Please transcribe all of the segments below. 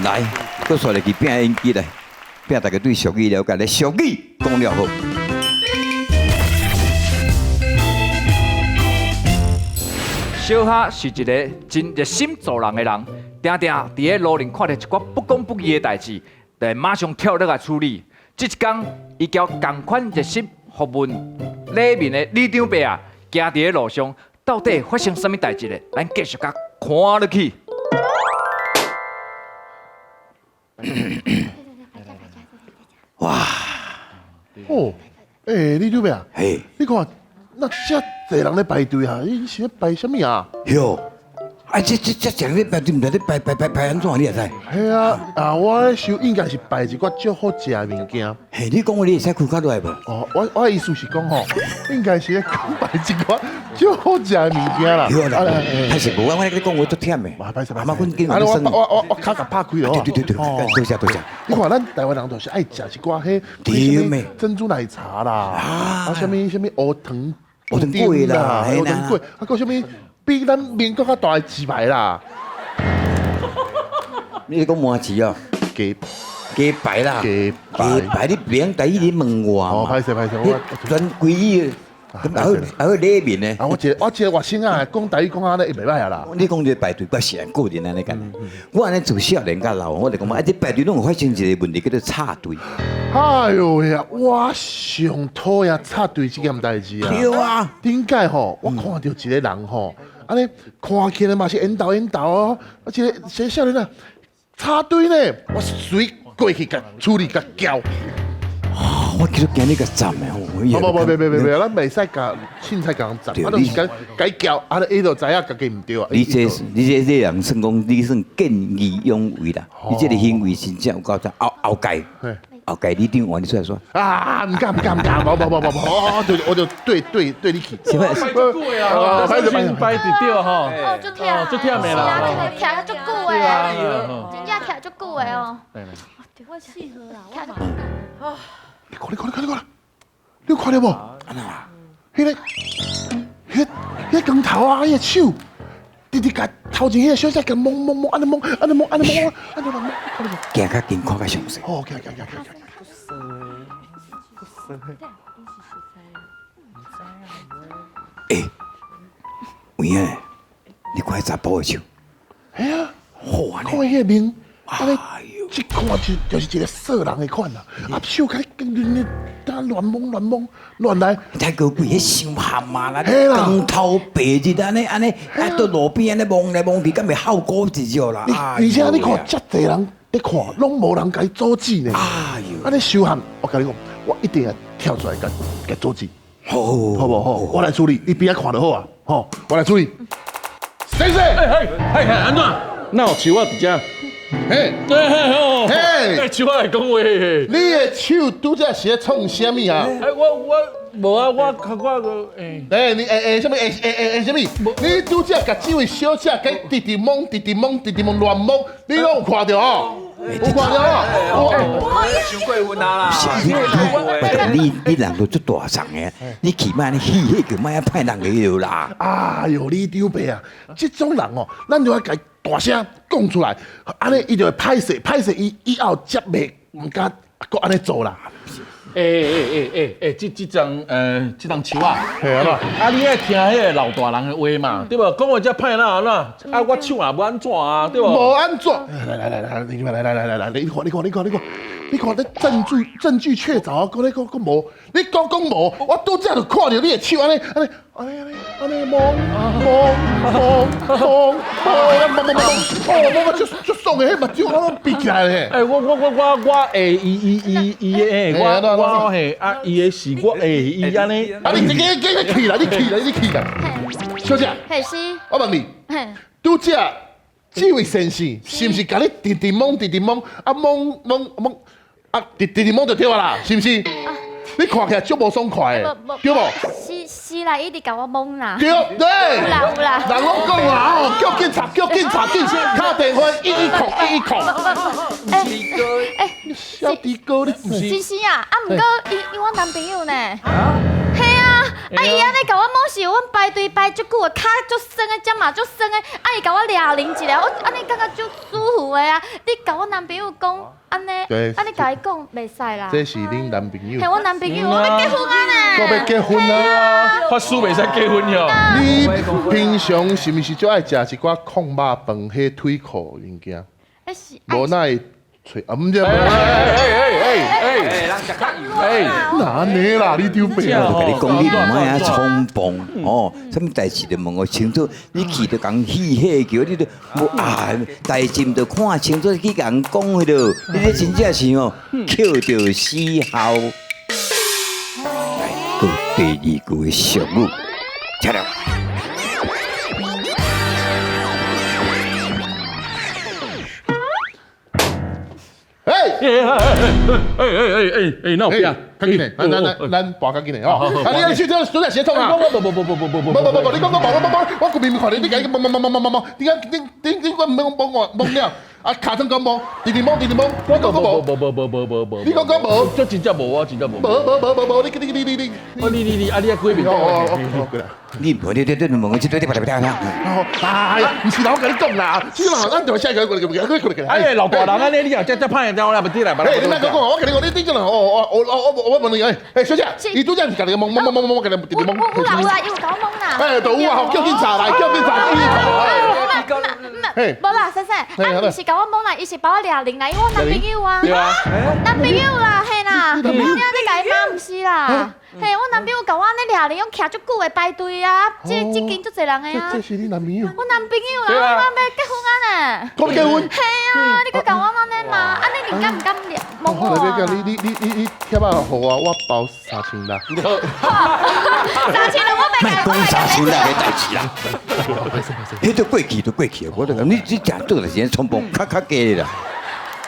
來，閣煞入去拼演技來，拼大家對俗語了解咧，俗語講了好。小哈是一个真熱心助人的人，定定佇咧路頂看著一寡不公不義的代誌，就會馬上跳落來處理。這一工，伊交仝款熱心服務禮民的里長伯啊，行佇咧路上，到底發生啥物代誌咧？咱繼續共看落去。哇！哦，欸，里長伯啊，嘿，你看。那遮濟人咧排隊啊，伊是咧排啥物啊？喲，啊這這這濟人咧排隊，毋知咧排排排排按怎？你會知？嘿啊，啊我咧想應該是排一寡足好食的物件。嘿，你講話你會使開較落來無？哦，我的意思是講吼，應該是咧講排一寡足好食的物件啦。對啦，歹勢無，我咧講話足忝的。歹勢阿媽，阮緊啊，我我跤共拍開哦。對對對對，多謝多謝。你看咱台灣人就是愛食一寡彼珍珠奶茶啦，啊，啥物啥物烏糖。烏糖粿啦，烏糖粿，啊，閣啥物比咱民國較大的雞排啦？你咧講麻糍哦？雞雞排啦，雞排，你袂用台語你問我哦，歹勢歹勢，我全規語，咁還有還有禮面呢？啊，我一個外省仔，講台語講按呢，會袂歹啊啦。你講這個排隊，我是按個人按呢講。我按呢自少年到老，我就講啊，這排隊攏有發生一個問題，叫做插隊。哎喲喂啊！我上討厭插隊這件代誌啊！對啊，頂擺吼，我看著一個人吼，按呢看起來嘛是緣投緣投哦，啊，一個一個少年啊，插隊呢，我隨過去共處理共撬。我記得今日共斬的吼！無無無，別別別別，咱袂使共凊彩共人斬，啊，就是共共撬，啊，伊就知影家己毋對啊。你這人算講，你算見義勇為啦！你這个行為真正有夠讚，後後蓋。後蓋里長換你出來說。啊！毋敢毋敢毋敢，無無無無無，我就對對對你去。什麼？排足久的啊，排排佇對吼。哦，足忝，足忝的啦。徛足久的，真正徛足久的哦。我四號啦，我。你看你看你看你看，你有看著無？按怎？彼个、彼、彼光頭啊，彼个手，直直共頭前彼个小姐共摸摸摸，按呢摸，按呢摸，按呢摸，按呢摸，看著無？行較近，看較詳細。哦，行行行行行。欸，有影咧？你看彼查埔的手。嘿啊，好看彼個面，按呢，一看就是一個色人的款啦。啊，手共你你你亂摸亂摸亂來。太高貴，彼傷譀啊啦！光頭白日按呢按呢，啊，佇路邊按呢摸來摸去，敢袂效果一少啦。而且你看遮濟人咧看，攏無人共伊阻止呢。哎喲，按呢傷譀，我共你講，我一定會跳出來共共阻止。好，好無好？我來處理，你邊仔看就好啊。吼，我來處理。先生，嘿，嘿，按怎？哪有樹仔佇遮？嘿，嘿，嘿，樹仔來講話。你的手拄才是咧創啥物啊？哎，我無啊，我我個欸。欸，你欸欸啥物？欸欸欸欸啥物？你拄才共這位小姐共直直摸，直直摸，直直摸亂摸，你攏有看著哦？有看著哦？傷過分啊啦！你你人都足大眾的，你起碼你戲戲就莫遐歹人個啦。哎喲，里長伯啊，這種人哦，咱就愛共伊大聲講出來，按呢伊就會歹勢，歹勢伊以後才袂毋敢閣按呢做啦。欸欸欸欸欸，這這張這張樹啊，係啊，啊你愛聽彼個老大人的話嘛，對無？講話這歹哪按怎？啊我手也無按怎啊，對無？無按怎？來來來來，你來來來來來，你看你看你看你看，你看這證據證據確鑿，閣咧閣閣無，你講講無，我拄才就看著你的手按呢按呢按呢按呢摸摸摸摸摸摸摸摸，哦摸到足足爽的，彼目睭攏閉起來咧。欸，我我我我我會伊伊伊伊的欸，我我嘿啊，伊的是我會伊按呢。啊你這個這個起來，你起來，你起來。小姐，嘿是。我問你，拄才這位先生是毋是共你直直摸直直摸啊摸摸摸啊直直直摸就對啊啦，是毋是？你看起來足無爽快的，對無？是是啦，伊直共我摸啦。對對。有啦有啦。人攏講啦，哦，叫警察，叫警察，警察敲電話一一空一一空。欸欸，小弟哥，你毋是？是是啊，啊，毋過伊伊阮男朋友呢。嘿啊，啊，伊按呢共我摸是，阮排隊排足久的，跤足酸的，踮嘛足酸的，啊，伊共我掠零一下，我按呢感覺足舒服的啊！你共我男朋友講按呢，按呢共伊講袂使啦。這是恁男朋友？係我男朋友，我欲結婚啊呢！閣欲結婚啊！法師袂使結婚喲。你平常是毋是足愛食一寡炕肉飯、火腿褲物件？無哪會揣啊？毋對，哎哎哎哎，人食較油。哎，哪呢啦？你丟病我共你講，你毋愛遐衝動哦，啥物代誌就問我清楚，你去就共戲戲叫，你都無啊，代誌毋著看清楚去共人講彼落，你這真正是哦，抾著死痟。來，閣第二句的俗語，請了。哎哎哎哎哎哎，那有變？較緊嘞，咱咱咱跋較緊嘞哦。啊，你你去這拄才協同啊？無無無無無無無無無無，你講講無無無，我明明看你，你共伊摸摸摸摸摸摸，你講你你你我毋免摸我摸了，啊，尻川講無，直直摸直直摸，你講講無？無無無無無無，你講講無？這真正無啊，真正無。無無無無無，你你你你你，哦你你你，啊你啊幾面？哦哦哦，過來。你唔你你你問我這對你白白聽。哎呀，毋是啦，我共你講啦，這嘛，咱就下一個過來過來過來過來。哎，老大人按呢，你也這這歹的，我來不得來。哎，你莫閣講，我共你講，你你這人哦，我我我我問你，哎，哎，小姐，伊拄才是共你摸摸摸摸摸，共你直直摸。有啦有啦，伊有共我摸啦。哎，都有啊，叫警察來，叫警察。唔，無啦，先生，啊，毋是共我摸啦，伊是把我掠零啦，因為我男朋友啊，男朋友啦，嘿啦，你按呢共伊罵毋是啦，嘿，我男朋友共我按呢掠零，用徛足久的排隊啊，這這間足濟人的啊。這是你男朋友？我男朋友啦，我欲結婚啊呢。閣結婚？嘿啊，你閣共我按呢罵，按呢你敢毋敢摸我啊？你你你你你貼仔予我，我包3000啦。3000啦，我袂莫講3000啦，彼代誌啦。彼都過去，都過去啊！我就講你這誠做代誌，衝動較較低啦。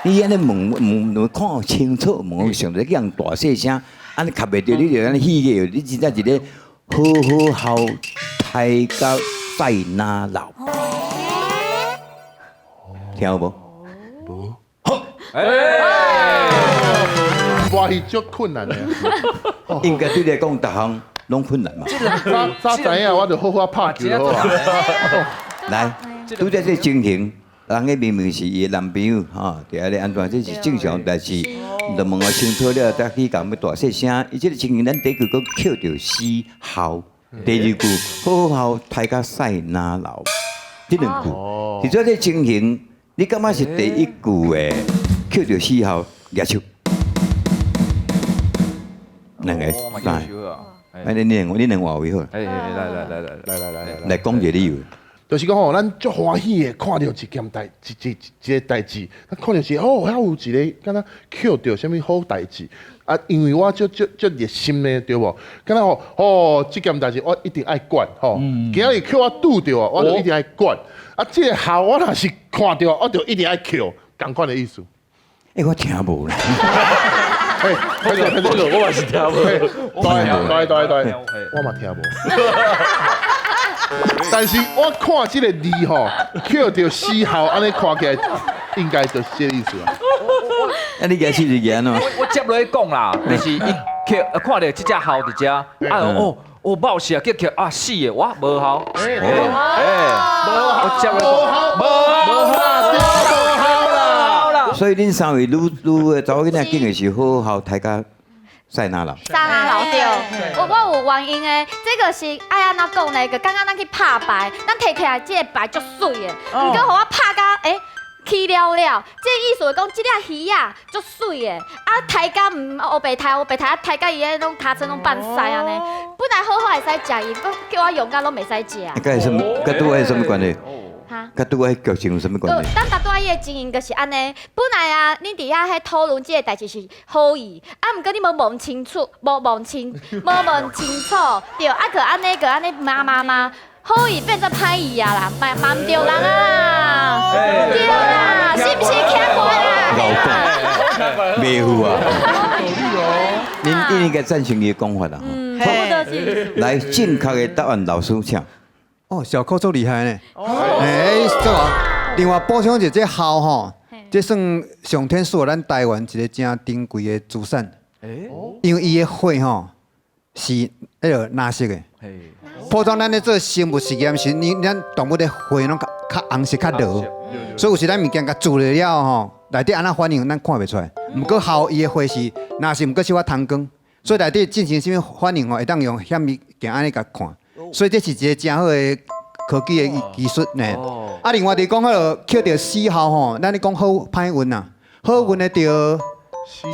你按呢問問問看清楚，問我上帝叫人大細聲，按呢合袂著，你就按呢戲個，你真正一个好好痟刣甲賽哪老，聽有無？無。好。我是足困難的。應該對你來講，逐項攏困難嘛。早早知影，我就好好拍球好啊。來，拄才這情形，人家明明是伊的男朋友，吼，佇遐咧按怎，這是正常代誌。就問我清楚了，才去共欲大細聲。伊這个情形，咱第一句閣抾著死痟，第二句好好痟刣甲賽哪老，這兩句。佇這个情形，你感覺是第一句的抾著死痟，舉手。兩个，三个。哎，你兩你兩換位好。哎，來來來來來來來來講一个理由。就是講吼，咱足歡喜的看著一件代，一一一个代誌，咱看著是哦，遐有一個敢若抾著啥物好代誌，啊，因為我足足足熱心的，對無？敢若吼，哦，這件代誌我一定愛管吼，今仔日叫我拄著，我就一定愛管。啊，這个痟我若是看著，我就一定愛抾，仝款的意思。欸，我聽無啦。欸，我嘛是聽無。對對對，我嘛聽無。但是我看這个字吼，抾著死痟，按呢看起來應該就是這个意思啊。啊，你舉手是按怎？我接落去講啦，就是伊抾看著這隻痟佇遮，啊哦哦冒死啊，叫抾啊死的，我無痟。哎，我接落去講，無痟，無痟啦。所以恁三位女女的查某囡仔，揀的是好痟刣甲賽哪老？賽哪老對，我有原因的，這個是愛按怎講呢？就感覺咱去拍牌，咱提起來這个牌足媠的，毋過予我拍甲欸起了了，這个意思是講這隻魚仔足媠的，啊刣甲毋烏白刣烏白刣，啊刣甲伊个攏尻川攏放屎按呢。本來好好會使食伊，閣叫我用甲攏袂使食。佮什麼？佮拄仔啥物關係？哈？佮拄仔劇情有啥物關係？咱拄仔伊的情形就是按呢，本來啊，恁佇遐彼討論這个代誌是好意，啊，毋過你無問清楚，無問清，無問清楚，對，啊，閣按呢，閣按呢罵罵罵，好意變做歹意啊啦，罵罵毋著人啊，對啦，是毋是徛過啦？老講，袂赴啊！恁應該贊成伊的講法啦。嗯，差不多是。來，正確的答案，老師請。哦，小柯足厲害呢。欸，這個另外補充一下，這痟吼，這算上天賜予咱台灣一个誠珍貴的資產。因為伊的血吼，是彼个藍色的。普通咱咧做生物實驗時，你咱動物的血攏較較紅色較濁，所以有時咱物件共煮落了吼，內底按怎反應，咱看袂出來。毋過鱟伊的血是，若是毋過小可通光，所以內底進行啥物反應吼，會當用顯微鏡按呢共看。所以這是一個誠好的科技的技術呢。啊，另外就是講彼个抾著死鱟吼，咱咧講好歹運啊，好運的著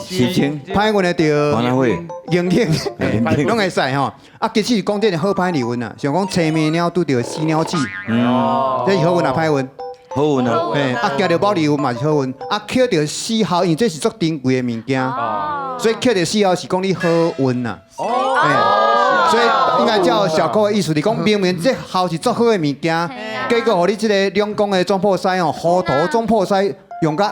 時間歹運的著黃大會英英，攏會使吼。啊，其實是講這個好歹離運啊，像講青暝鳥拄著死鳥子，這是好運啊歹運？好運啊！嘿，啊，行著某離運嘛是好運，啊，抾著死鱟，因為這是足珍貴的物件，所以抾著死鱟是講你好運啊。哦，所以應該照小可的意思，是講明明這鱟是足好的物件，結果予你這个兩公的總鋪師吼，糊塗總鋪師用甲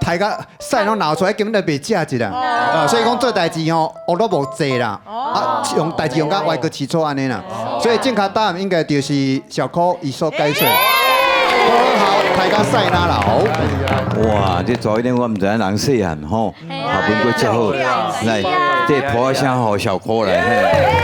刣甲屎攏流出來，根本就袂食一啦。啊，所以講做代誌吼，烏魯無濟啦，啊，用代誌用甲歪過淒錯按呢啦。所以正確答案應該就是小可伊所解說。好好，刣甲屎哪流。哇！這早一點我毋知影人細漢吼，學本過遮好。來，這破聲予小可來。嘿。